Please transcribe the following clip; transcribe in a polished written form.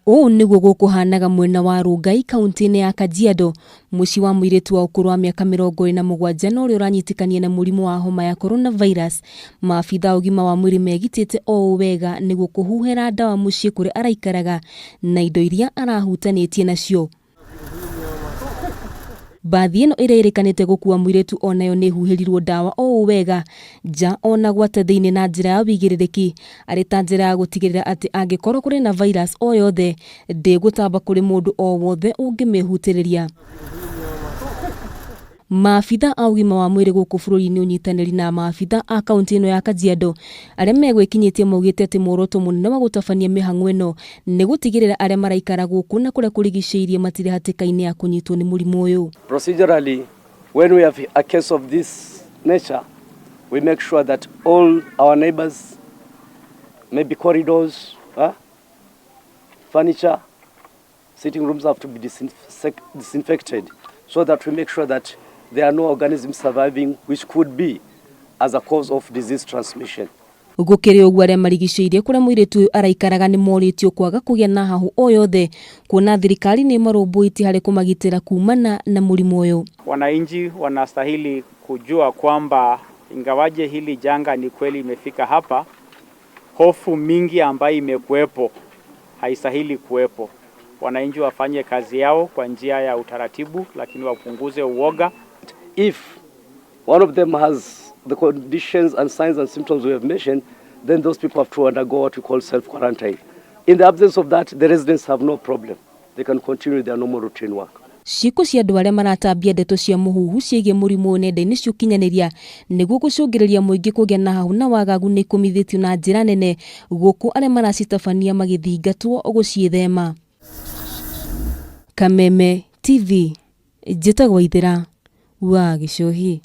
Ũũ nĩguo gũkũhanaga mwena wa Rongai kaunti-inĩ ya Kajiado, mũciĩ wa mũirĩtu wa ũkũrũ wa mĩaka 27 na ũrĩa ũranyitĩkania na mũrimũ wa homa ya coronavirus. Maabitha a ũgima wa mwĩrĩ megitĩte o ũũ wega nĩguo kũhuhĩra ndawa mũciĩ kũrĩa araikaraga na indo iria arahutanĩtie nacio. Mbathi ĩno ĩrĩa ĩrĩkanĩte gũkua mũirĩtu onayo nĩ ĩhuhĩrirwo ndawa o ũũ wega nja ona gwata thĩinĩ na njĩra ya wĩigĩrĩrĩki arĩ ta njĩra ya gũtigĩrĩra atĩ angĩkorwo kũrĩ na virus o yothe ndĩgũtamba kũrĩ mũndũ o wothe ũngĩmĩhutĩrĩria. Maabitha a ũgima wa mwĩrĩ gũkũ bũrũri-inĩ ũnyitanĩri na maabitha a kaunti ĩno ya Kajiado arĩa megwĩkinyĩtie maugĩte atĩ muoroto mũnene wa gũtabania mĩhang'o ĩno nĩ gũtigĩrĩra arĩa maraikara gũkũ na kũrĩa kũrigicĩirie matirĩ hatĩka-inĩ ya kũnyitwo nĩ mũrimũ ũyũ. Procedurally, when we have a case of this nature, we make sure that all our neighbors, maybe corridors, furniture, sitting rooms have to be disinfected so that we make sure that there are no organisms surviving which could be as a cause of disease transmission. Gũkĩrĩ ũguo, arĩa marigicĩirie kũrĩa mũirĩtu ũyũ araikaraga nĩ morĩtio kwaga kũgĩa na hahũ o yothe kuona thirikari nĩ ĩmarũmbũitie harĩ kũmagitĩra kumana na mũrimũ ũyũ. Wananchi wanastahili kujua kwamba ingawaje hili janga ni kweli imefika hapa, hofu mingi ambayo imekuwepo haistahili kuwepo. Wananchi wafanye kazi yao kwa njia ya utaratibu, lakini wapunguze uoga. If one of them has the conditions and signs and symptoms we have mentioned, then those people have to undergo what we call self-quarantine. In the absence of that, the residents have no problem. They can continue their normal routine work. Ciĩko cia andũ arĩa maratambia ndeto cia mũhuhu ciĩgiĩ mũrimũ ũyũ nenda-inĩ cia ũkinyanĩria nĩguo gũcũngĩrĩria mũingĩ kũgĩa na hahũ na wagagu nĩ ikumithĩtio na njĩra nene gũkũ arĩa maracitabania magĩthingatwo gũciĩthema. Kameme TV, njĩtagwo Ithĩra wa Gĩcũhĩ.